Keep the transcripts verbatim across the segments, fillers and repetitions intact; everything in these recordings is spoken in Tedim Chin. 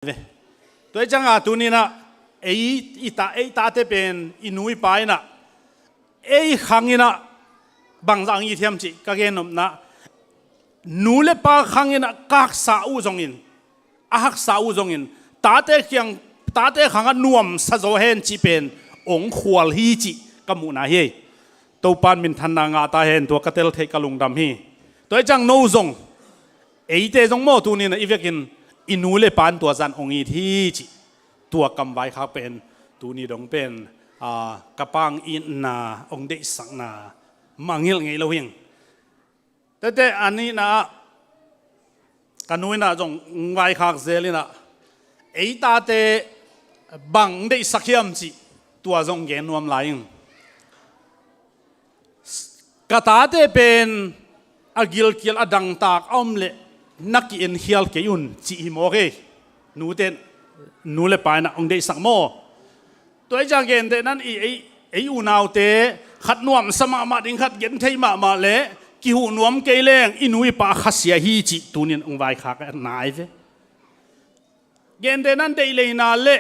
ve. Tua hi cianga tuninah ei i ta, ei tate pen i nu i pa inah ei khanginah bangzah ang it hiam cih ka gennopna, nu le pa khanginah ka haksa uh zongin, a haksa uh zongin tate kiang, tate khangah nuamsa zaw hen cih pen ong khual hi cih ka muhna hi. Topan minthanna ngah ta hen, tua ka tel theih ka lungdam hi. Tua hi ciang no zong, eite zong maw tuninah i vekin i nu le pan tua zan ong it hi cih tua kam vaikhak pen tuni dong pen, aa, ka pang itna ong deihsakna mangngilh ngei lo hing. Tete a nihna ah ka nu inah zong vaikhak zel inah ei tate bang deihsak hiam cih tua zong gen nuam lai ing. Ka tate pen a gilkial a dangtak a om leh na ki-enkhial kei un cih hi mawk ei. Nute, nu le pa inah ong deihsak maw? Tua hi ciang gentehnan i ei, ei unaute khat nuamsa mahmah ding, khat genthei mahmah le kihuh nuam kei leng i nu i pa khasia hi cih tunin ong vaikhak a nai ve. Gentehnan deihleina le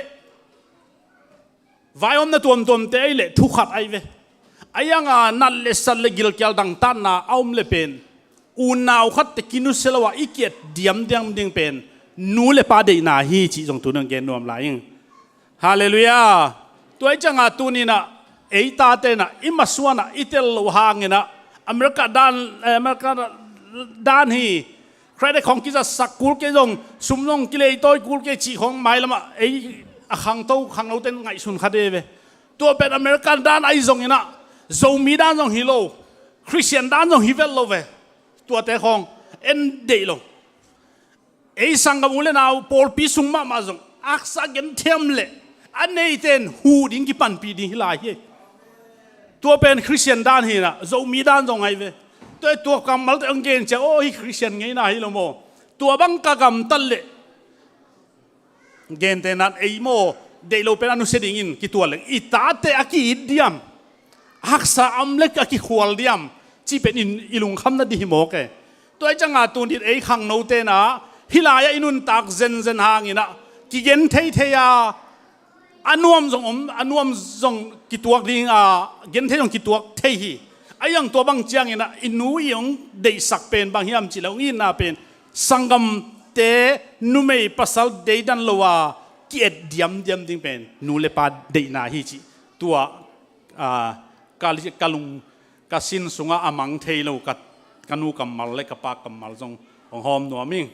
vai omna tuamtuamte ahi leh thu khat ahi ve. A ianga nat le sat le gilkial dangtatna a om le pen unau khatte kinusia lo a i ki-et diamdiam ding pen nu le pa deihna hi cih zong tunin gen nuam lai ing. Halleluiah. Tua hi cianga tuninah ei tate inah i masuanah i tel loh hanginah America dan, eh, America dan hi, credit khong kizatsak kul kei zong, sum zong kileitawi kul kei cih khong mailamah ei a khangto khangnote in ngaihsun kha de ve. Tua pen American dan ahi zonginah Zomi dan zong hi lo, Christian dan zong hi vet lo ve. Tuate khong en deih lo. Ei sanggam u le nau pawlpi sung mahmah zong haksa genthem le a neite in huh ding kipanpih ding hi lai hi. Tua pen Christian dan hinah Zomi dan zong ahi ve. Tua, tua kammalte ang gen ciang aw hi Christian ngeina hi lo maw? Tua bang ka gamtat leh gentehnan ei maw deih lo pen a nusia dingin kituat leng i tate a ki-it diam, haksa a om le a kikhual diam cih pen in i lungkhamna ding hi mawk e. Tua hi cianga tunin ei khangnote inah hih lai-ah i nuntak zenzen hanginah kigen theithei a, a nuam zong om, a nuam zong kituak dinga, genthei zong kituak thei hi. A iang tua bang cianginah i nu i ong deihsak pen bang hiam cih le ong itna pen sanggamte numei pasal deidan lo a ki-et diamdiam ding pen nu le pa deihna hi cih tua, aa, ka, ka lung, ka sin sungah a mang thei lo ka, ka nu kammal le ka pa kammal zong hong hawm nuam ing.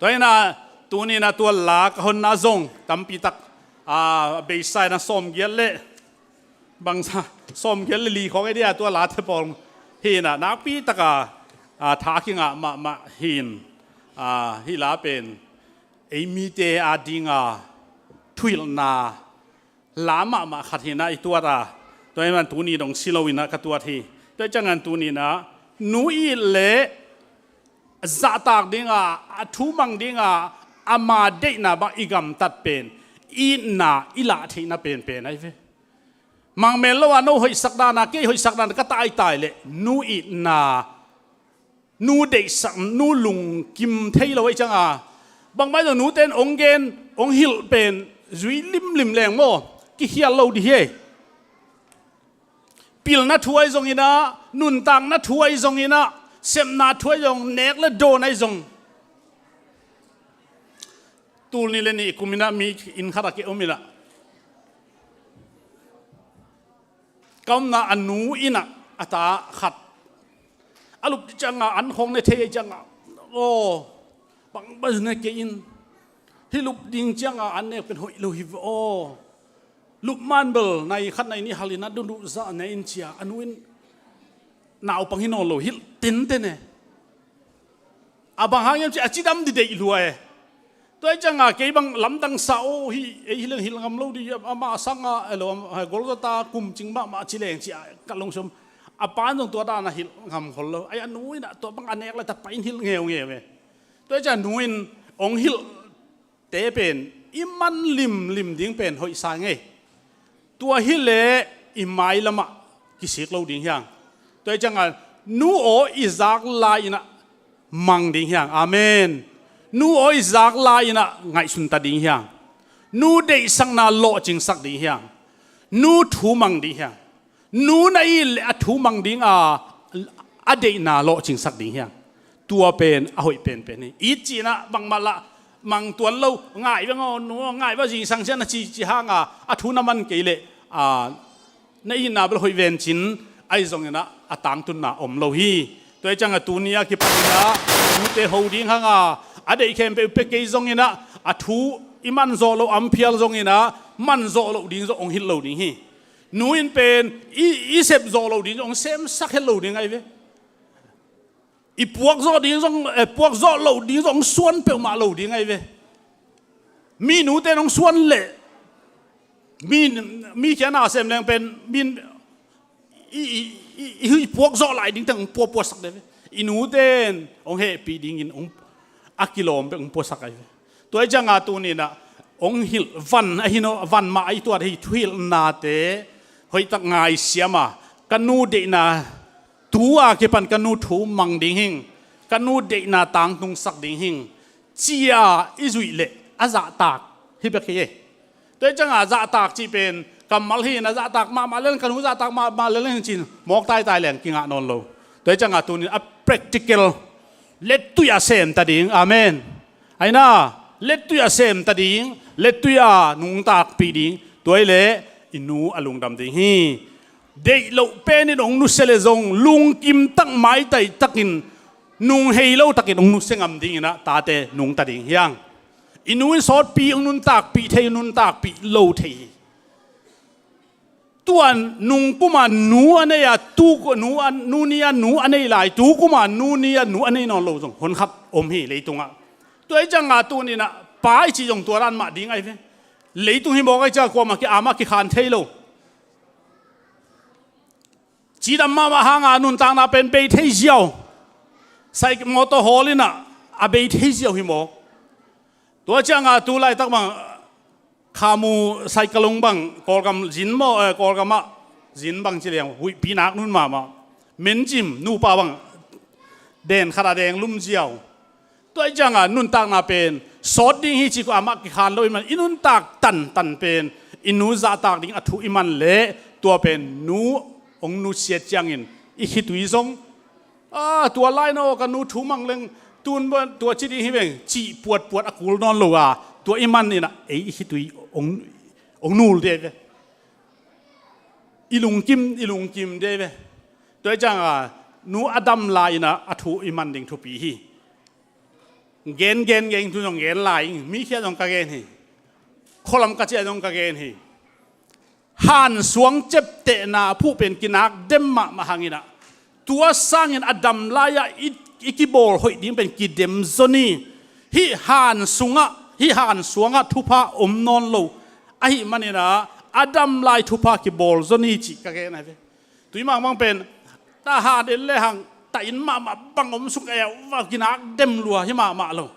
Tua hinah tuninah tua la ka honna zong tampi tak, aa, a beisa inah sawmgiat le bangsa, sawmgiat le li khawng ei dia tua late pawl hinah nakpi taka, aa, tha kingah mahmah hin, aa, hih la pen ei mite adinga thuhilhna la mahmah khat hinah i tuat a, tua hi man tuni dong si loinah ka tuat hi. Tua hi ciangan tuninah nu it le zahtak dinga, a thu mang dinga ama deihna bang i gamtat pen itna i lah theihna penpen ahi ve. Mangmel lo a no hoihsak dana kei hoihsak dana ka taitai leh nu itna, nu deihsak, nu lungkim thei lo ahi cianga bangmah zong nute in ong gen ong hilh pen zui limlim leng maw kikhial lo dih hi. Pilna thu ahi zonginah, nuntakna thu ahi zonginah, sepna thu ahi zong, nek le dawn ahi zong. Tul nih le nih kuminah mi inn khatah kei om inah ka omna a nu inah a ta khat a lup cianga an khawng ne thei ahi cianga aw, bangbang ne kei in hih lup ding cianga an nek pen hoih lo hi ve aw. Lup man bel nai khat nai nih halin a duhduh zah ne in cia a nu in naupang hi nawn lo hilh tenten e. A bang hang hiam ci a cidam dih deih lua e. Tua hi cianga kei bang lamdang sa aw hi ei hileng hilh ngam lo dih ama sanga elo golgota kumcing mahmah ci leng ci a ka lungsim a pan zong tua dana hilh ngam khol lo. Ai a nu inah tua bang a nek le ta pai in hilh ngeungeu e. Tua hi cianga nu in ong hilh te pen i man limlim ding pen hoihsa ngei. Tua hileh i mailamah kisik lo ding hiang. Tua hi cianga nu aw i zak lai-inah mang ding hiang. Amen. Nu awi zak lai-in ah ngaihsun ta ding hiang? Nu deihsakna lawhcingsak ding hiang? Nu thu mang ding hiang? Nu na it leh a thu mang ding a, a deihna lawhcingsak ding hiang? Tua pen a hoih penpen hi. It ci-in ah bangmah lah mang tuan lo, ngai veng aw, nu aw, ngai veng aw, zingsang ciang na ci, ci hang a, a thu na man kei leh, a, na itna bel hoih ven cin, ahi zongin ah a tangtunna om lo hi. Tua hi ciang a tuni a kipan in ah nute ho ding hang a, a deih khempeuh pia kei zongin ah, a thu i man zawh loh a om phial zongin ah, man zawh loh ding zong hong hilh lo ding hi. Nu in pen i, i sep zawh loh ding zong hong semsak het lo ding ahi ve. I puak zawh ding zong, eh, puak zawh loh ding zong hong suan peuhmah lo ding ahi ve. Mi nute in hong suan leh, mi, mi khia na sem leng pen, mi, i, i, i, i, i puak zawh lai ding teng hong puapuasak ding ahi ve. I nute in hong hehpih dingin hong, a kilawm bek hong puasak ahi ve. Tua hi ciang a tuni in ah hong hilh van, a hi no, van mah a i tuat hi, thuhilhnate hoihtak ngaisiam a, ka nu deihna, tu a kipan ka nu thu mang ding hing, ka nu deihna tangtungsak ding hing, ci-a i zuih leh a zahtak hi bek hi e. Tua hi ciang a zahtak cih pen kammal hi-in ah, zahtak mahmah lel, ka nu zahtak mahmah lel hi ci-in mawk taitai leng kingah nawn lo. Tua hi ciang a tuni in a practical, lettui a sem ta ding. Amen. Ahi na, lettui a sem ta ding, lettui a nungtakpih ding. Tua hi leh i nu a lungdam ding hi. Deih loh pen in hong nusia leh zong lungkim tak, maitai takin, nung hei lo takin hong nusia ngam dingin ah tate nungta ding hiang? I nu in sawtpi hong nuntakpih thei, nuntakpih lo thei hi. Tua nung kum a nu a nei a, tu ku-, nu a, nu ni a nu a nei lai, tu kum a nu ni a nu a nei nawn lo zong honkhat om hi leitungah. Tua hi ciang a tuni in ah pa i cih zong tua dan mah ding ahi ve. Leitung hi mawk ahi ciang kuamah ki-, amah kikhan thei lo. Cidam mahmah hang a nuntakna pen bei thei ziau. Sai motor hawl in ah a bei thei ziau hi mawk. Tua ciang a tu laitak bang, khamu saikalung bang, Kawlgam zin maw, eh, Kawlgam ah zin bang ci leng, huihpi nak nun mahmah. Mencim, nupa bang, den khat a deng lum ziau. Tua hi ciang a nuntakna pen sawt ding hi cih ko amah kikhan lo ahih man, i nuntak tantan pen i nu zahtak ding a thu i man leh, tua pen nu hong nusiat ciangin i khitui zong, a, tua lai-in aw ka nu thu mang leng, tun bang tua ci ding hi veng, cih puatpuat a kul nawn lo a, tua i man in ah ei i khitui hong, hong nul ding ahi ve. I lungkim, i lungkim ding ahi ve. Tua hi ciang a nu a dam lai-in ah a thu i man ding thupi hi. Gen, gen, gen, tu zong gen lai ing, mi khia zong ka gen hi. Khualam ka ciah zong ka gen hi. Han suang ceptehna phuh pen kinak dem mahmah hang in ah, tua sangin a dam lai-ah i, i kibawl hoih ding pen kidem zaw ni. Hih han sungah, hih han suangah thupha om nawn lo ahih man in ah, a dam lai thupha kibawl zaw ni cih ka gen ahi ve. Tui mangbang pen, ta han en lehang, ta inn mahmah bang om suk, eh, va kinak dem lua hi mahmah lo.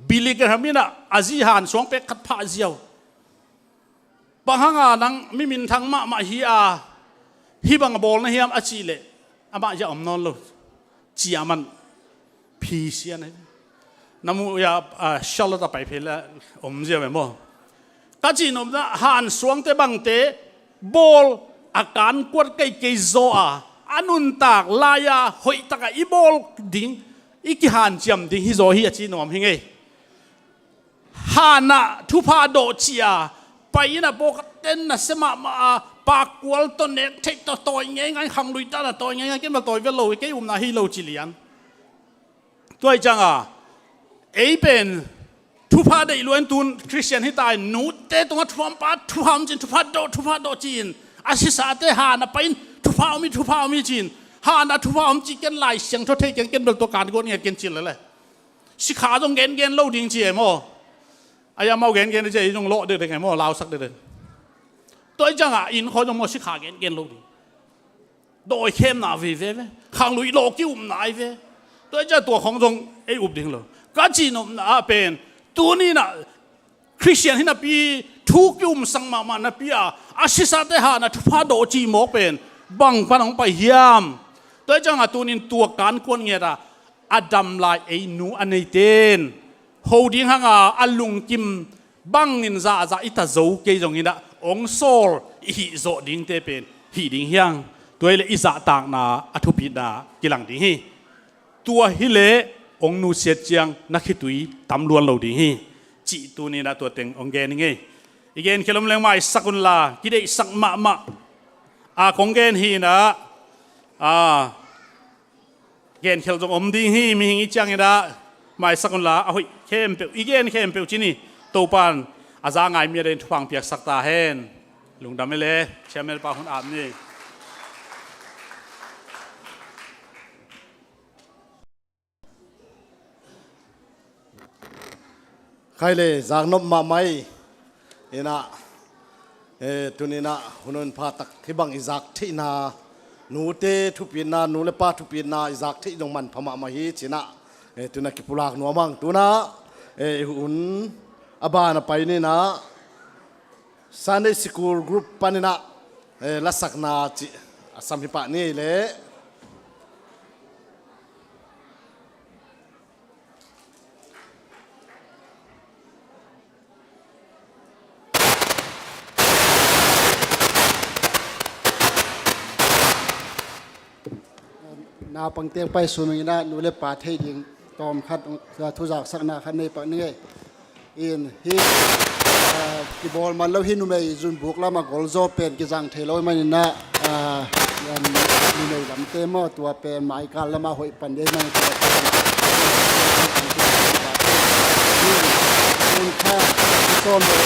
Billy Graham in ah a zi han suang pek khat phah ziau. Bang hang a nang mi minthang mahmah hi a, hih bang a bawl na hiam a cih leh, amah zia om nawn lo. Ciah man, phi sian ahi. Na muh a, a, Charlotte a pai phei leh om ziau e maw. Ka cihnopna, han suangte bangte bawl a kankuat kaikei zaw a, a nuntak lai-a hoih takah i bawl ding, i kihanciam ding hi zaw hi a ci nuam hi ngei. Han ah thupha dawh ci-a pai in ah pawlkhat ten nasia mahmah a, pakkual tawh, nek theih tawh tawi ngeingai, khanglui tan a tawi ngeingai, ken bel tawi vet lo hi, kei upna hi lo ci lian. Tua hi ciang a, ei pen thupha deih lua in, tun Khristian hi ta in, nute tungah thupha om, pa thupha om ci-in, thupha dawh, thupha dawh ci-in, a sisate han ah pai in, thupha om hi, thupha om hi ci-in, han ah thupha om ci, ken Lai Siangtho thei keng, ken bel tua kankuat ngiat ken ci lel e. Sikha zong gengen lo ding ci e maw. Ai, amau gengen ci e, zong lawh dekdek e maw, lausak dekdek. Tua hi ciang a, inn khawng zong maw, sikha gengen lo ding. Dawi khemna veve ve. Khanglui lawh ki-upna ahi ve. Tua hi ciang tua khawng zong ei up ding lo. Ka cihnopna ah pen, tuni in ah Khristian hi napi, thu ki-umsak mahmah napi a, a sisate han ah thupha dawh ci mawk pen bang pan hong pai hiam? Tua hi ciang a tuni in tua kankuat ngiat a, a dam lai ei nu a neite'n ho ding hanga a lungkim bangin zahzah i ta zo kei zongin ah ong sawl i hih zawh dingte pen hih ding hi hang. Tua hileh i zahtakna a thupitna kilang ding hi. Tua hileh ong nusiat ciang na khitui tam luan lo ding hi, cih tuni-in ah tua teng ong gen hi ing ei. I genkhel om leng maisak unla, kideihsak mahmah a kong gen hi-in ah, a, genkhel zong om ding hi. Mihing i ciangin ah maisak unla, a hoih khempeuh i gen khempeuh ci ni. Topa'n a za ngai mi a den thupha ong piaksak ta hen. Lungdam ei le, chairman pa hun ap ni. Khai le, zaknop mahmah hi. Inah, eh, tuni-in ah hun honpha tak hih bang i zak theihna, nute thupitna, nu le pa thupitna i zak theih zong manpha mahmah hi ci-in ah, eh, tuni-in ah kipulak nuam hang. Tu-in ah, eh, i hun a ban a pai ni-in ah, Sunday School group panin ah, eh, lasakna cih a sam hi pah ni ei le. Naupangte paisuk ing ei, nu le pa theih ding tawm khat, thu zaksakna khat nei pak ning ei. In hih, ah, kibawl man lo hih numei zunbuk lam a golzaw pen kizang thei lo ahih manin ah, ah, numei lamte maw, tua pen maikal lam a hoih pan ding ahih manin tua pen in kha i sawn lo.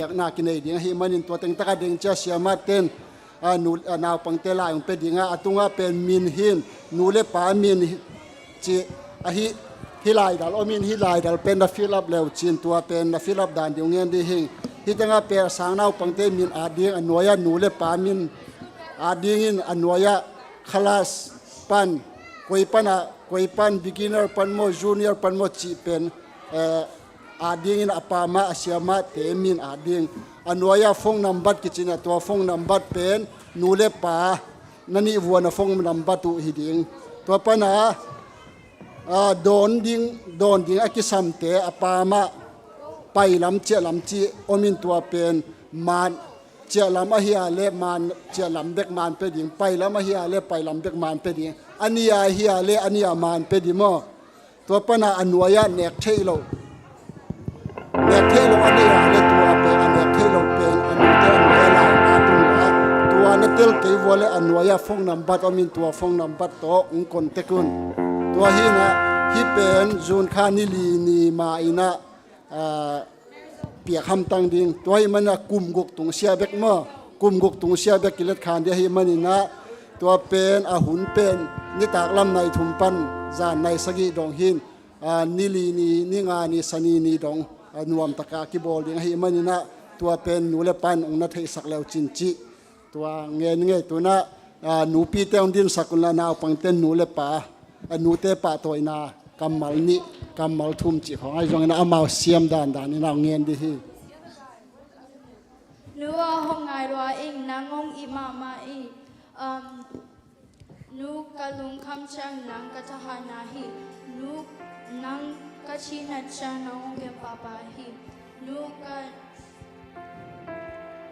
Biakna kinei ding ahih manin tua teng taka ding cia siamate'n, a, nu, a, naupangte lai ong pia ding a, a tungah pen min hi in, nu le pa min hi, ci, a hih, hih laidal om in, hih laidal pen na fill up le uh cin, tua pen na fill up dan ding uh ngen ding hi ing. Hih tengah pen a sang naupangte min at ding, a nuai-ah nu le pa min at ding in, a nuai-ah class pan, koi pan ah, koi pan, beginner pan maw, junior pan maw cih pen, eh, at ding in, a pa mah, a sia mahte min at ding. A nuai-ah phone nambat kici in, a tua phone nambat pen nu le pa na nih vuan a phone nambat uh hi ding. Tua pan ah, ah, dawn ding, dawn ding a kisamte a pa mah pailam ciahlam cih om in, tua pen man ciahlam ahi a le man ciahlam bek man pia ding, pailam ahi a le pailam bek man pia ding, a nih a ahi a le a nih a man pia ding maw. Tua pan ah a nuai-ah nek theih loh, nek theih loh a nei a le tua pen, a nek theih loh pen a nute a nuai-ah lai a tung a, tua na tel kei vua le a nuai-ah phone nambat om in, tua phone nambat tawh ong contact un. Tua hi in ah, hih pen June kha ni li ni ma in ah, ah, piak hamtang ding. Tua ahih manin ah kum guk tungsiah bek maw, kum guk tungsiah bek kilet khan ding ahih manin ah, tua pen a hun pen nitak lam nai thum pan zan nai sagih dong hi in, ah, ni li ni, ni nga ni, Sani ni dong, ah, nuam taka kibawl ding ahih manin ah, tua pen nu le pa'n ong na theihsak le uh cin cih. Tua ngen ing ei. Tu-in ah, ah, nupite ong dinsak unla, naupangte nu le pa, ah, nute pahtawina kammal nih, kammal thum cih khawng ahi zongin ah amau siam dandan in ah ong ngen ding hi. Nu aw, hong ngai lua ing, nang hong it mahmah ing. Um, nu ka lungkham ciang nang ka thahatna hi. Nu, nang ka thina ciang nang hong kem pahpah hi. Nu ka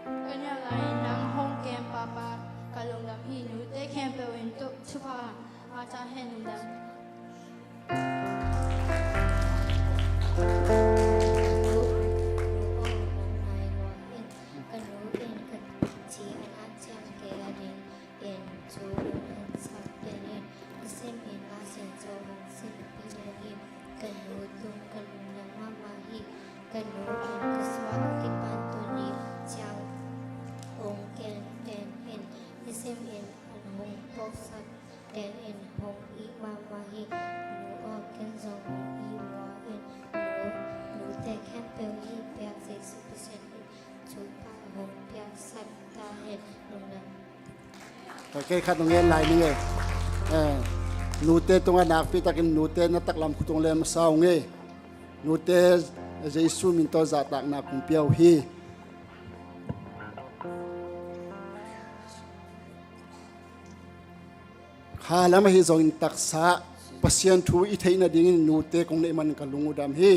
Ka nial lai nang hong kem pahpah ka lungdam hi. Nute khempeuh in tu, thupha ngah ta hen. Lungdam. Ka nu in ka ci a nak ciang kei a ding in thu hong sak pen in, ka sim in Lai Siangtho hong sim pen in, ka nu tung ka lungdam mahmah hi. Ka nu in ka suah a kipan tuni ni ciang hong kem pen in, i sim in an hong phawksak pen in hong it mahmah hi. Nu aw, ken zong hong it lua ing. Nu, nute khempeuh hih piak Jesu Khrist in thupha hong piaksak ta hen. Lungdam. Kei khat nong ngen lai ning ei. Eh, nute tungah nakpi takin nute na taklam khut ong lem masa ung ei. Nute Jesu min tawh zahtakna kong pia uh hi. Kha lam ahi zongin taksa Pasian thu i theih nadingin nute kong neih man ka lung uh dam hi.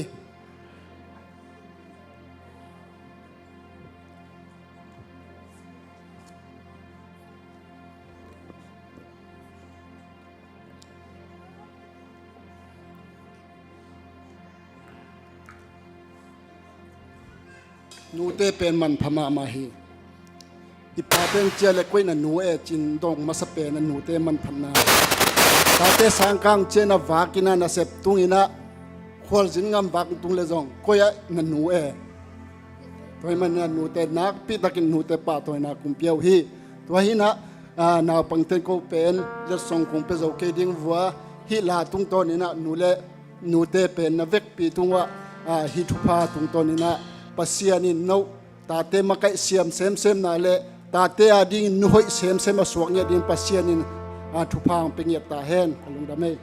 Nute pen manpha mahmah hi. I pa pen cia le koih na nu e cin dong masa pen a nute manphatna. Tate sangkang cia na vakin a nasep tungin a khualzin ngam vak tung le zong koih a na nu e. Tua hi manin a nute nakpi takin nute pahtawina kong pia uh hi. Tua hi na, a, naupangten ko pen letsong kong pia zo kei ding vua, hih la tungtawnin a nu le nute pen na vekpi tungah, a, hih thupha tungtawnin a Pasian in no tate makaih siam semsemna le tate a dingin nu hoih semsem a suak ngiat dingin Pasian in, a, thupha hong pia ngiat ta hen. Ka lungdam ei.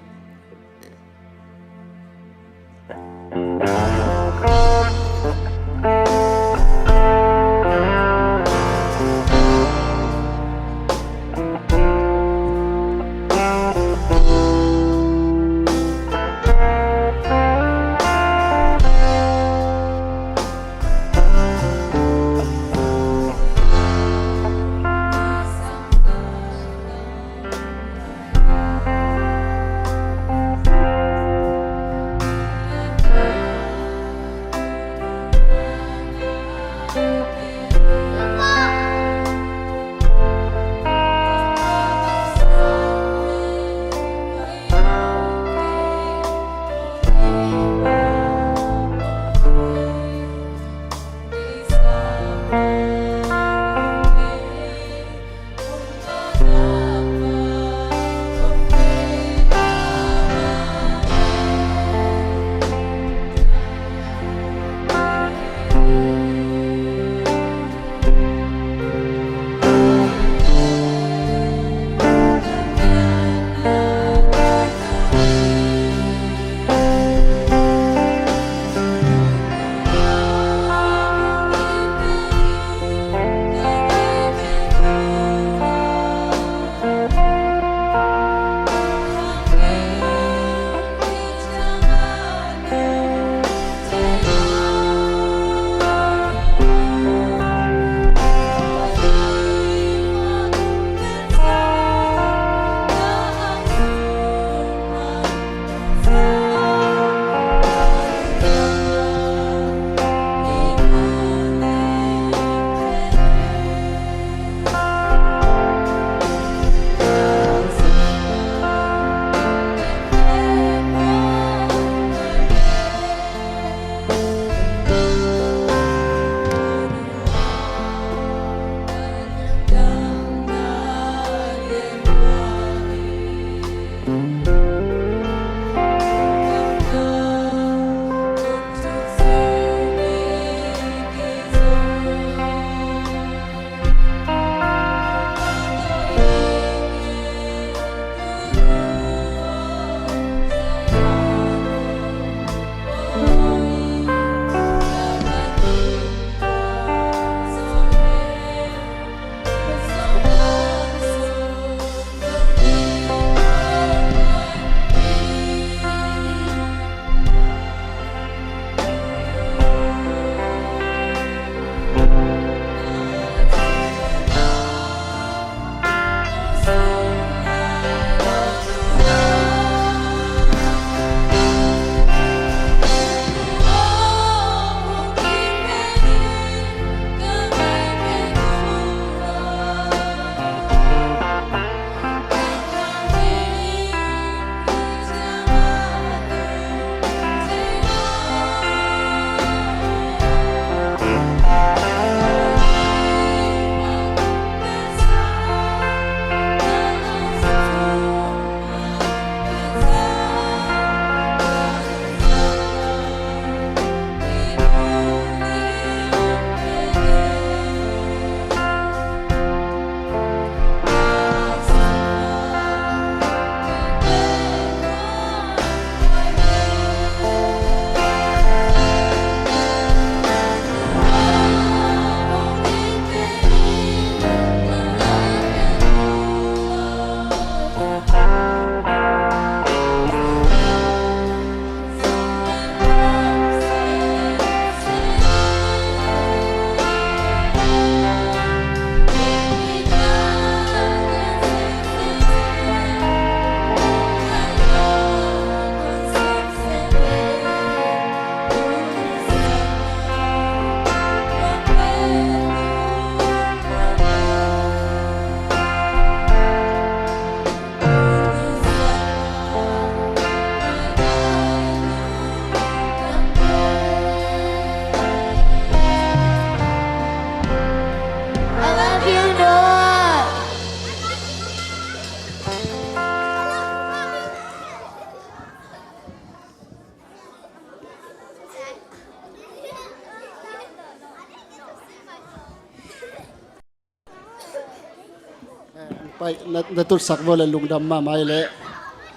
Na, na tutsak vua le lungdam mahmah i le.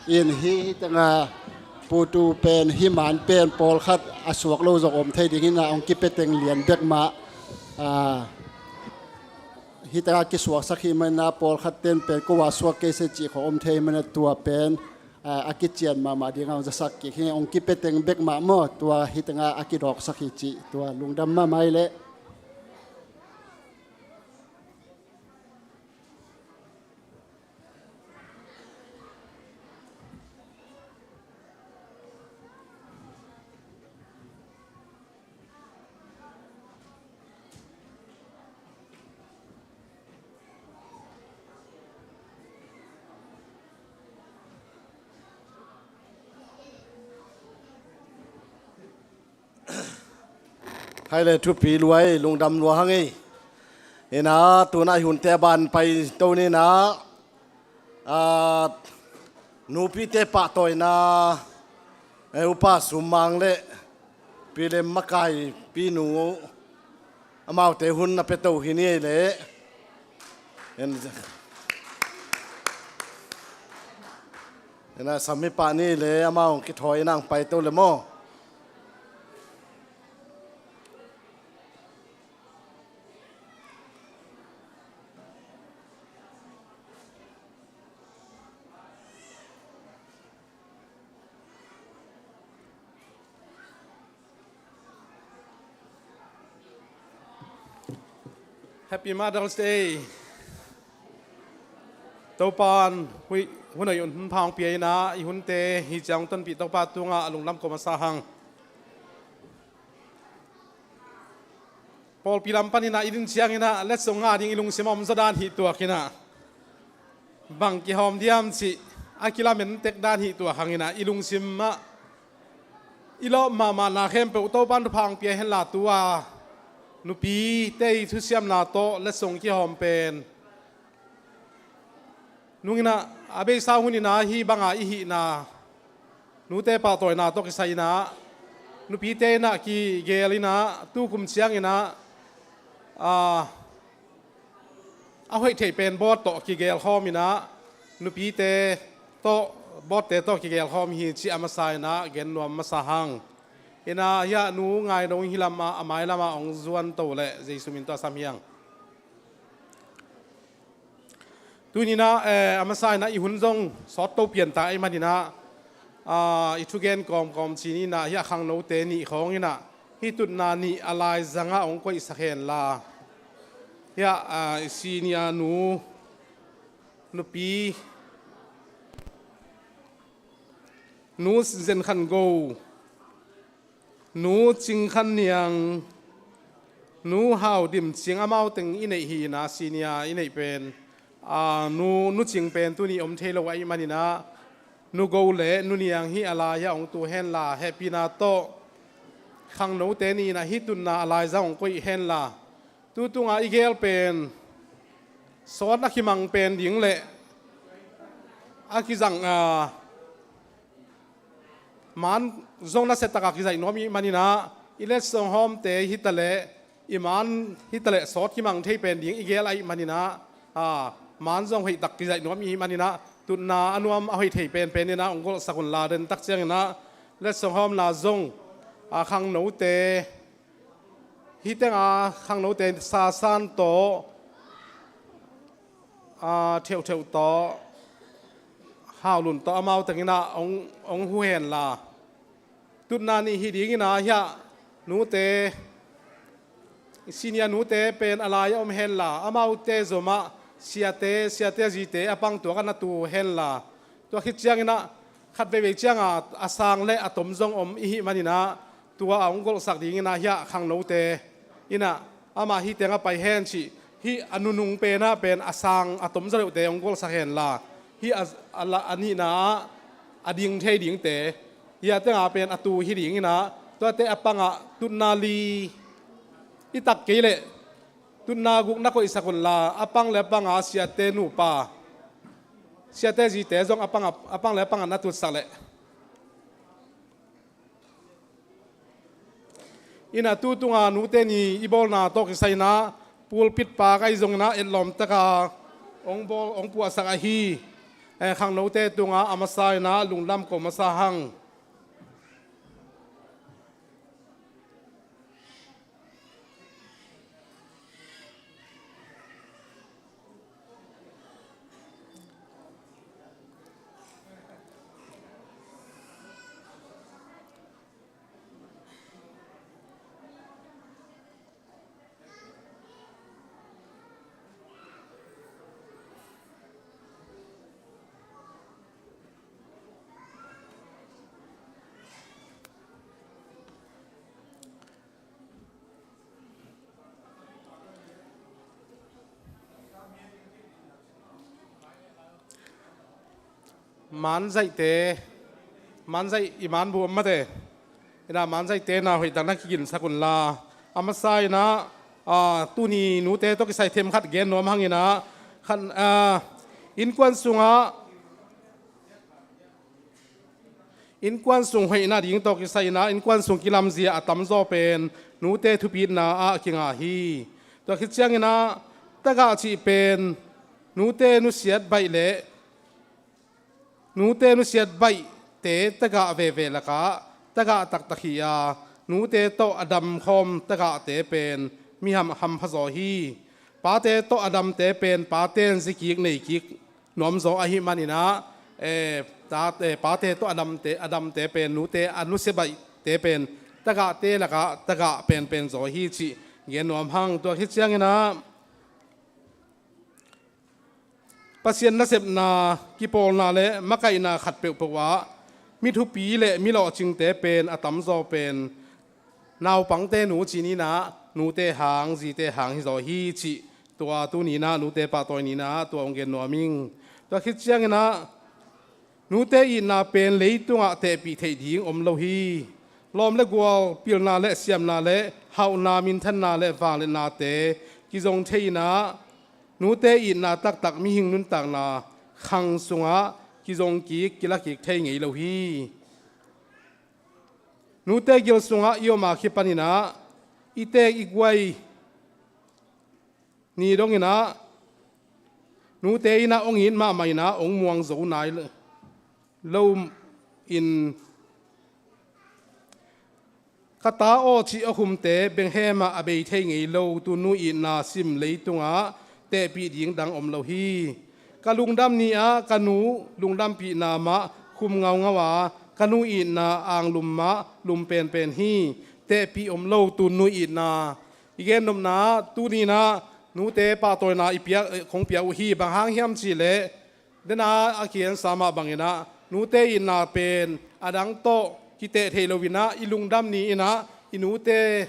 In hih tengah putu pen hih man pen pawlkhat a suak lo zong om thei ding hi na, hong kipia teng lian bek mah. Ah, hih tengah kisuaksak hi manin ah pawlkhat ten pen ko a suak kei se cih khawng om thei manin ah tua pen, ah, a kician mahmah ding a hong zasak kik hi. Hong kipia teng bek mah maw, tua hih tengah a kidawksak hi cih tua lungdam mahmah i le. Hai le thupi lua ei, lungdam lua hang ei. Ina, tuna i hunte a ban pai to ni na, a, nupite pahtawina, e, Upa Sum Mang le Pi Lem Makai, Pi Nu, amaute hun na pia to hi ni ei le. En, ina, sam hi pah ni le, amau hong kithawi ina hong pai to le maw. Happy Mother's Day. Topa'n hui, hun hoih hun pha hong pia ina, i hunte hi ciang tonpih Topa tungah a lungdam ko masa hang. Pawlpi lam pan ina i din ciang ina letsong ngah ding i lungsim a om zaw dan hi tuak ina, bang kihawm diam cih a kilamen tek dan hi tuak hang ina, i lungsim ah i lawp mahmahna khempeuh Topa'n thupha hong pia hen la, tua nupite i thusiamna tawh letsong kihawm pen nung ina, a beisa hun ina hih banga i hihna, nute pahtawina tawh kisai ina, nupite ina kigel ina, tukum ciang ina, a, a hoih theih pen board tawh kigel khawm ina, nupite tawh, boardte tawh kigel khawm hi cih a masa ina gen nuam masa hang. Ina, hiah Nu Ngai Dong hi lam ah, a mai lam ah hong zuan to le, Jesu min tawh sam hi hang. Tuni ina, eh, a masa ina i hun zong sawt to pian ta ahih man ina, ah, i thugen kawmkawm ci ni ina, hiah khangnote nih khawng ina, hih tutna nih a laizang ah hong koihsak hen la. Hiah, ah, i senior nu, nupi, Nu Zen Khan Go, Nu Cing Khan Niang, Nu Hau Dim Cing, amau teng i neih hi ina, senior i neih pen, a, Nu, Nu Cing pen tuni om thei lo ahih man ina, Nu Go le Nu Niang hih a lai ah hong tu hen la, hehpihna tawh khangnote nih ina hih tutna a laizang hong koih hen la. Tutunga i gel pen sawt a kimang pen ding le a kizang, a, man zong nasia taka kizaih nuam i hih man ina, i letsong hawmte hi ta le, i man hi ta le sawt kimang thei pen ding i gel ahih man ina, a, man zong hoih tak kizaih nuam i hih man ina, tutna a nuam a hoih thei penpen ina hong golhsak un la, den tak ciang ina letsong hawmna zong, a, khangnote, hih tenga khangnote Sasan tawh, a, Theuhtheuh tawh, Haulun tawh, amau teng ina hong, hong hu hen la. Tutna nih hi ding ina hiah nute, senior nute pen a lai ah om hen la, amaute zomah siate, siate zite a pang tuak a na tu hen la. Tua khit ciang ina khat veivei cianga a sang le a tom zong om i hih man ina, tua a hong golhsak ding ina hiah khangnote ina, amah hih teng a pai hen cih, hih a nunung pen ah pen a sang a tom zaw deuhte hong golhsak hen la, hih a, a la, a nihna ah a ding thei dingte, hih a tenga pen a tu hi ding ina, tuate a pangah tutna li i tak kei leh tutna guk na koihsak un la, a pang le a panga siate nupa, siate zite zong a pang, a pang le a pangah na tutsak leh. Ina, tutunga nute ni i bawlna tawh kisai ina, pulpit pak ahi zong ina etlawm taka Hong bawl, hong puahsak ahi, eh, khangnote tungah a masa in ah lungdam ko masa hang. Manzaihte, manzaih i manbu om mate. Ina manzaihte na hoih tak na kiginsak unla. A masa ina, ah, tuni nute tawh kisai themkhat gen nuam hang ina, khan, ah, innkuan sungah, innkuan sung hoihna ding tawh kisai ina, innkuan sung kilamzia a tamzaw pen nute thupitna ah kinga hi. Tua khit ciang ina, tagah cih pen nute nusiat baih le nute nusiat baihte tagah veve lakah tagah taktak hi a, nute tawh a damkhawm tagahte pen mi ham, hampha zaw hi. Pate tawh a damte pen paten zikik neikik nuamzaw ahi maninah, eh, ta, eh, pate tawh a damte, a damte pen nute a nusia baihte pen tagahte lakah tagah penpen zaw hi cih gen nuam hang. Tua khit cianginah Pasian nasepna, kipawlna le makaihna khat peuhpeuh ah mi thupi le mi lawhcingte pen a tamzaw pen naupangte nu ci ninah nute hang zite hang hizaw hi cih tua tuninah nute pahtawi ninah tua hong gen nuam ing. Tua khit cianginah nute itna pen leitungah tehpih theih ding om lo hi. Lawm le gual, pilna le siamna le hauhna, minthanna le vangliatnate kizong thei inah nute itna taktak mihing nuntakna khang sungah kizong kik, kila kik thei ngei lo hi. Nute gil sungah i om a kipaninah i teek i guai ni donginah nute inah hong it mahmah inah hong muang zo nai lo in, ka ta aw cih a khumte benghemah a bei thei ngei lo. Tunu itna sim leitungah tehpih ding dang om lo hi. Ka lungdam ni-ah ka nu lungdampihna mah khum ngaungau a, ka nu itna anglum mah lum penpen hi. Tehpih om lo tunu itna. I gennopna tuninah nute pahtawina i piak, eh, khong pia uh hi. Bang hang hiam cihleh dena a kiansa mah banginah nute itna pen a dang tawh kiteh thei loinah i lungdam ni inah i nute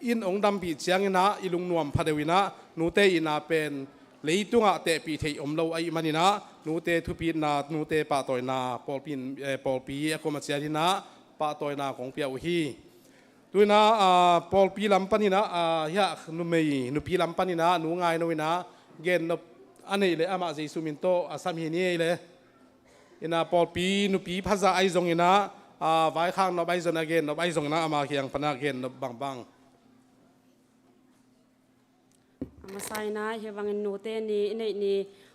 in hong dampih cianginah i lungnuam pha deuh inah nute itna pen leitungah tehpih theih om lo ahih maninah nute thupitna, nute pahtawina pawlpi in, eh, pawlpi a kuama ciatinah pahtawina kong pia uh hi. Tuinah, ah, pawlpi lam paninah, ah, hiah numei nupi lam paninah nu Ngaino inah gennop a neih leh amah Jesu min tawh a sam hi ni ei le. Inah pawlpi nupi phaza ahi zonginah, ah, vaikhaknop ahi zonginah gennop ahi zonginah ama kiang panah gennop bangbang. A masa inah hih bangin nute ni i neih ni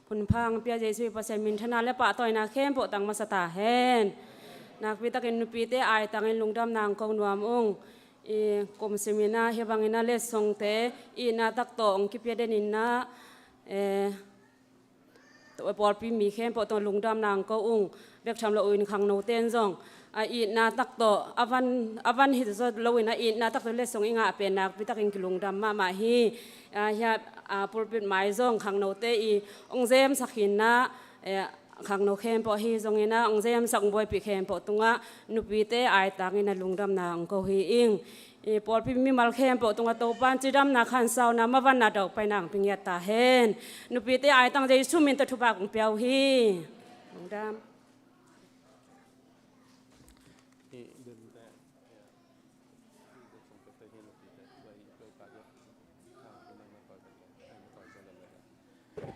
hun pha hong pia Jesu i Pasian minthana le pahtawina khempeuh tang masa ta hen. Nakpi takin nupite aitangin lungdamna hong ko nuam ung. I kum siminah hih banginah letsongte itna tak tawh hong kipia deninah, eh, pawlpi mi khempeuh tawh lungdamna hong ko ung. Bek tham lo uh in khangnote in zong a itna tak tawh a van, a van hi zaw lo inah itna tak tawh letsong i ngah pen nakpi takin kilungdam mahmah hi. Ah, hiah, ah, pulpit mai zong khangnote i hong zemsak hinah, eh, khangno khempeuh ahi zonginah hong zemsak hong buaipih khempeuh tungah nupite aitangin a lungdamna hong ko hi ing. I pawlpi mimal khempeuh tungah Topan cidamna, khansauna, mavanna, daupaina hong pia ngiat ta hen. Nupite aitang Jesu min tawh thupha kong pia uh hi. Lungdam.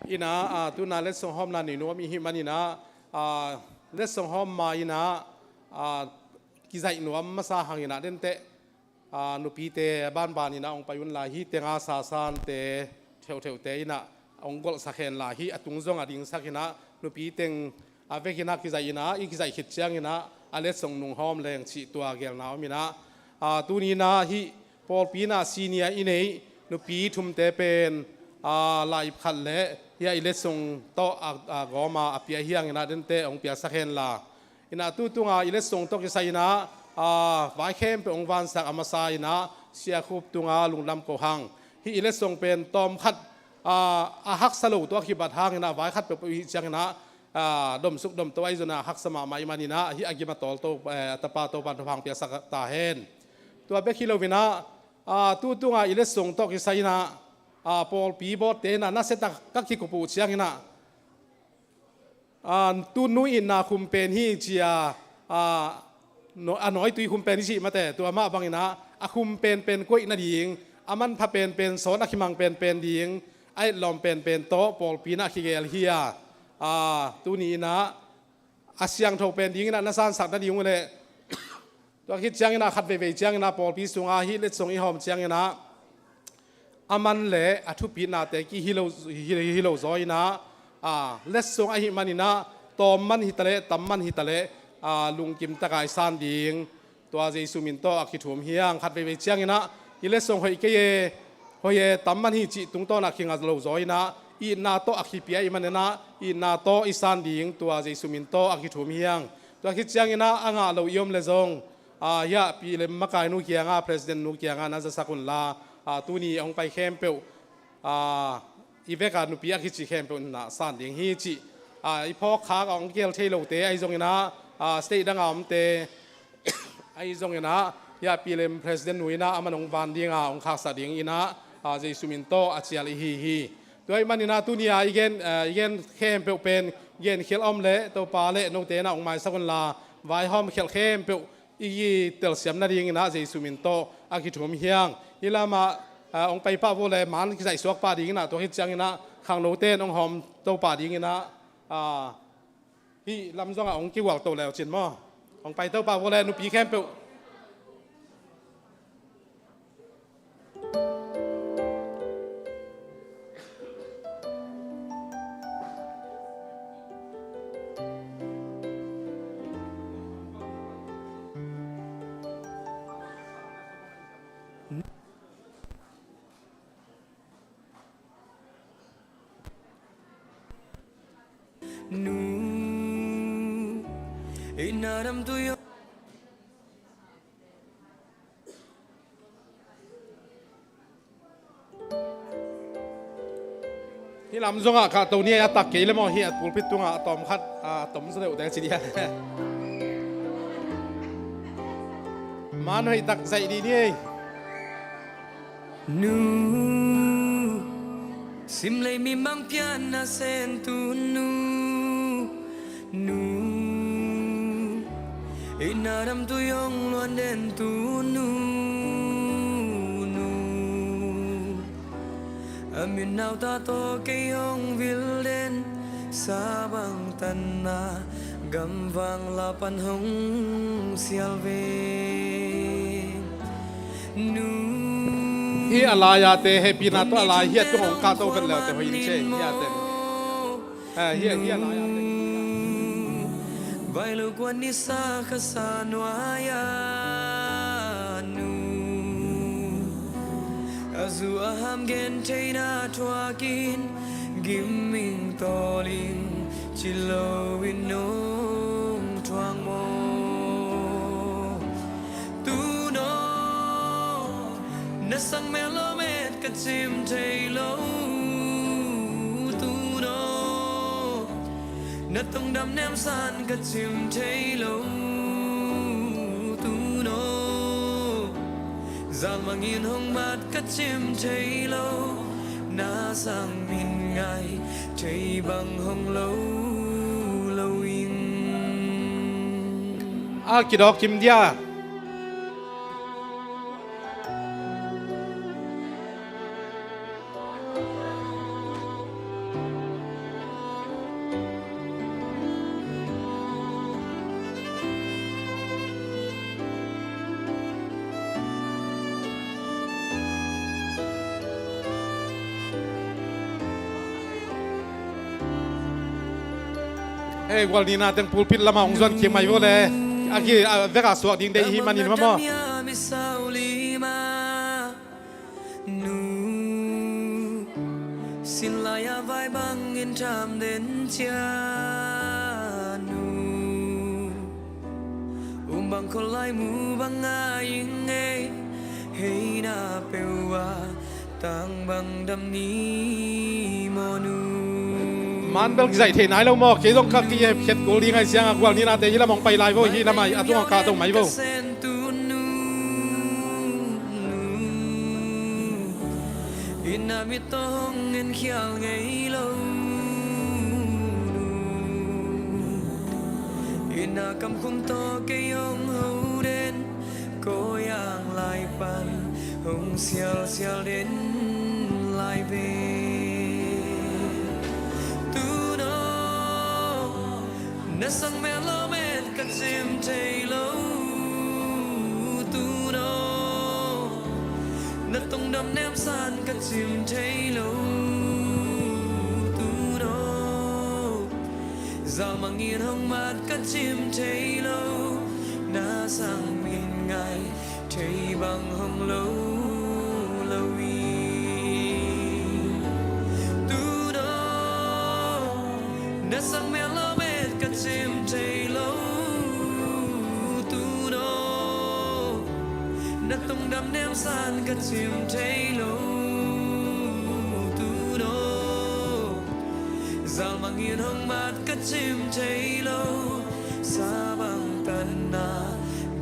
Inah, ah, tuna letsong hawmna ni nuam i hih maninah, ah, letsong hawm ma inah, ah, kizaih nuam masa hanginah denteh, ah, nupite banbaninah hong pai unla hih tenga sasante theuhtheuhte inah, hong golhsak hen la, hih a tung zong a dingsak inah, nupi teng a vek inah kizaih inah, i kizaih khit ciang inah a letsong nunghawm leng cih tua gelna om inah, a, tuni inah hih pawlpi inah senior i neih nupi thumte pen, a, laip khat le hih a i letsong tawh a, a gawm a, a pia hi hang inah dente hong piaksak hen la. Inah tu tunga i letsong tawh kisai inah, a, vai khempeuh hong vansak a masa inah Sia Khup tunga lungdam ko hang. Hih i letsong pen tawm khat, a, a haksa lo tawh a kibat hang inah vai khat peuhpeuh i hih ciang inah, a, domsuk domto ahi zong inah haksa mahmah i man inah hih a gim a tawl to, eh, a tapa Topan thupha hong piaksak ta hen. Tua bek hi lo inah, a, tu tunga i letsong tawh kisai inah, a, pawlpi bawtte inah nasia tak ka kikup uh ciang inah, a, tu nu itna khum pen hi ci a, a, no-, a nawitui khum pen hi cih mate, tua mah bang inah a khum penpen koih nading, a manpha penpen sawn a kimang penpen ding, a etlawm penpen tawh pawlpi inah kigel hi a, a, tuni inah a siangtho pen ding inah na sansak nading uh leh, tua khit ciang inah khat veivei ciang inah pawlpi sunga hih letsong i hawm ciang inah a man le a thupitnate ki hi lo, hi, hi lo zaw inah, a, letsong ahih man inah tawm man hi ta leh, tam man hi ta leh, a, lungkim taka i san ding tua Jesu min tawh a kithum hi hang. Khat veivei ciang inah i letsong hoih kei e, hoih e, tam man hi cih tungtawn ah kinga lo zaw inah itna tawh a kipia i man inah itna tawh i san ding tua Jesu min tawh a kithum hi hang. Tua khit ciang inah a ngah lo i om leh zong, a, hiah Pi Lem makainu kiangah, President nu kiangah na zasak un la, a, tuni hong pai khempeuh, a, i vek a nupi a kici khempeuh inah san ding hi cih, a, i phawk khak a hong kihel thei lote ahi zong inah, a, state dang a omte ahi zong inah, hiah Pi Lem President nu inah a man hong van ding a hong khaksak ding inah, a, Jesu min tawh a cial i hi hi. Tua ahih man inah tuni a i gen, a, i gen khempeuh pen genkhial a om leh Topa leh note inah hong maisak un la, vaihawm khialh khempeuh i telsiam nading inah Jesu min tawh a kithum hi hang. Hih lamah, a, hong pai pah vo leh man kizaih suak pah ding inah, tua khit ciang inah khangnote in hong hawm to pah ding inah, a, hih lam zongah hong kigual to leu cin maw? Hong pai to pah vo leh nupi khempeuh. Nu, i na dam tu yo. Hih lam zongah kah to ni ei, a tak kei le maw, hih a pulpit tungah a tawm khat, a tom sa deuh te ci dia. Man hoih tak zaih dih ni ei. Nu, simlei mi mang pian na sen tu nu, nu, i na dam tu yong luan den tu nu, nu. A min nau ta to kei hong vil den, sa bang tan na gamvang la pan hong sial ve. Nu. Hi a lai a te, hehpihna tawh a lai hi a tung hong kah to vet leu te hoih in ce hi a te. Eh, hi a, hi a lai a te. Vai lo kuan ni sa kha sa nuai a nu. A zu a ham gen theina thuakin gim ming tawling ci lo in nong thuang maw? Tu no na sang mel lo met ka cim thei lo. Tu no na tong dam nem san ka cim thei lo. Tu no zal mangin hong mat ka cim thei lo. Na sang min ngai thei bang hong lo lo in. A kidawk kim dia. Hei, gual nihna teng pulpit lamah hong zuan kik mai vo le. A ki, a vek a suak ding deih hi manin maw. Sin lai-a vai bangin tham den cia nu. Um bang kholai mu bang ngai ing ei. Hei na peuh a tang bang dam ni maw nu. Man bel kizaih theih nai lo maw? Kei zong ka kihepkhiat kul ding ai siang a gual nihnate hi lam hong pai lai vo, hi lam a tungah kah to mai vo. Inn a mit tawh hong en khial ngei lo. Inn a kamkhum tawh kei hong ho den. Kawi ang lai pan hong sialsial den lai ve. Tuno na sang met lo met ka cim thei lo. Tuno na tungdam nemsan ka cim thei lo. Tuno zalmang in hong mat ka cim thei lo. Na sang min ngai thei bang hong lo lo i. Tuno na sang met lo met ka cim thei lo. Tuno na tungdam nemsan ka cim thei lo. Tuno zalmang in hong mat ka cim thei lo. Sa bang tanna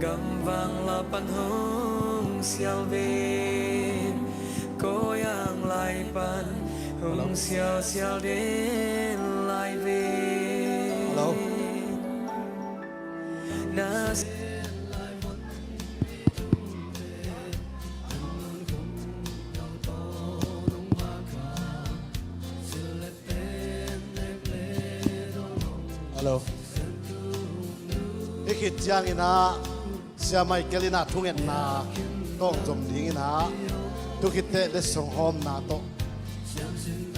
gamvang la pan hong sial ve. Kawi ang lai pan hong sialsial den lai ve. Hello. Na Hello. Hih khit ciangin ah Sia Michael in ah thungetna tawh zom dingin ah, tu khit teh letsong hawmna tawh,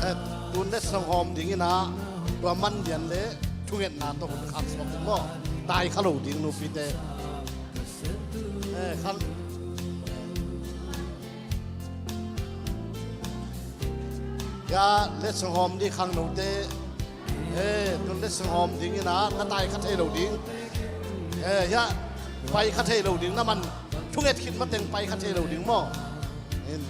eh, tun letsong hawm dingin ah tua man lian le thungetna tawh hun khak suak ding maw? Tai kha lo ding nupite. Eh, khan ya letsong hawm ding khangnote. Eh, tun letsong hawm dingin ah na tai kha thei lo ding. Eh, ya pai kha thei lo ding, na man thunget khit mateng pai kha thei lo ding maw? In.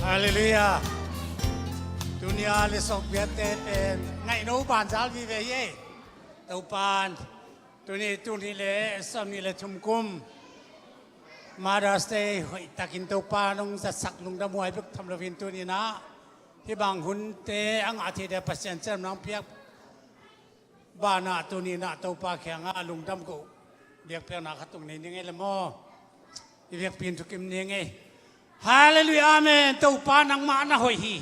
Halleluiah. Tuni a letsong piakte pen ngaihno banzal vive hi ei. Topan tuni, tuni le sawmnih le thum kum Mother's Day hoihtakin Topa nong zatsak lungdam huai bek tham loin tuni-in ah hih bang hunte a ngah theite Pasian ciamnang piak banah tuni-in ah Topa kiangah lungdam ko uh. Biakpiakna khat tung nei ning ei le maw? I biakpi in thukim ning ei. Halleluiah, amen. Topa, nangmah na hoih hi.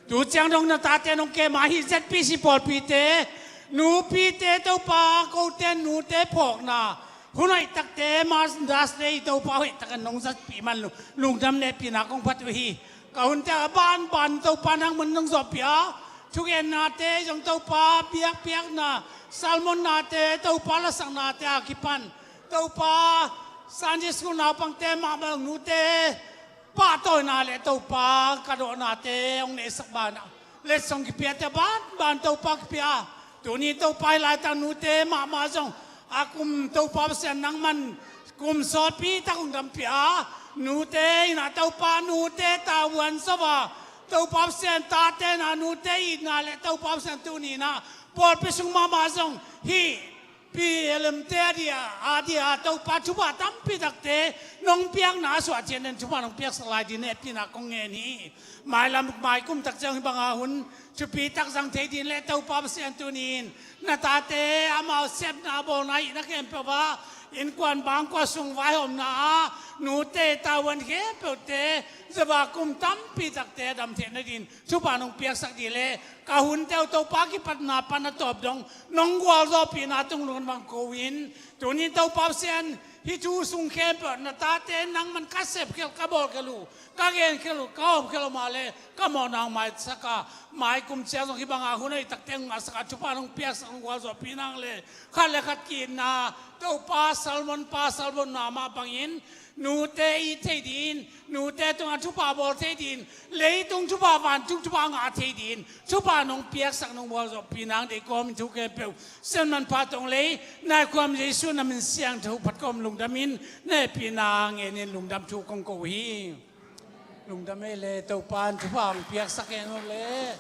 Tu ciang dong na tate nong kem a, hih Z P C pawlpite, nupite, Topa, kote nute phawkna hun hoih takte, Mother's Day Topa hoih takin nong zatpih man lungdam hehpihna kong phat uh hi. Ka hunte a banban Topa nang mun nong zawhpih a, thugennate zong Topa, biakpiakna, sermonnate, Topa lasaknate a kipan Topa, Sunday school naupangte mahmah, nute pahtawina le Topa ka dawnate hong neihsak banah letsong kipiate banban Topa kipia. Tuni Topa, hih laitak nute mahmah zong a kum Topa Pasian nangman kum sawtpi tak hong dampih a, nute in ah Topa nute tavuan zo a, Topa Pasian tate in ah nute itna le Topa Pasian tuni in ah pawlpi sung mahmah zong hih P L M te a dia, a dia Topa thupha tampi takte nong piakna a suah ciangin thupha nong piaksak lai ding hehpihna kong ngen hi. Mailam maikum tak ciang hih banga hun thupi tak zang thei ding le Topa Pasian tuni in na tate amau sepna bawlna hihna khempeuh ah, innkuan bangkua sung vaihawmna ah nute tavuan khempeuhte zava kum tampi takte a dam theihna ding thupha nong piaksak ding le ka hunte uh Topa kipatna pan a tawp dong nong gualzawhpihna tung lungdam ko in, tuni Topa Pasian hih thu sung khempeuh na tate nangman ka sepkhial, ka bawlkhial uh, ka genkhial uh, ka hawmkhial uh mah le ka mawhna hong maisak a, maikum ciang zong hih banga hun hoih takte hong ngahsak a, thupha nong piaksak, nong gualzawhpih nang le khat le khat ki-itna, Topa sermon pa sermonna mah bangin nute it thei ding, nute tungah thupha bawl thei ding, leitung thupha, vantung thupha ngah thei ding thupha nong piaksak, nong gualzawhpih nang deih kawmin thu khempeuh Sian manpha tong lei nai khuam Jesu na min siangtho phat kawm lungdam in, na hehpihna ngen in lungdam thu kong ko uh hi. Lungdam ei le, Topa in thupha hong piaksak hen uh le.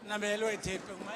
Na mel uh ei thei peuhmah.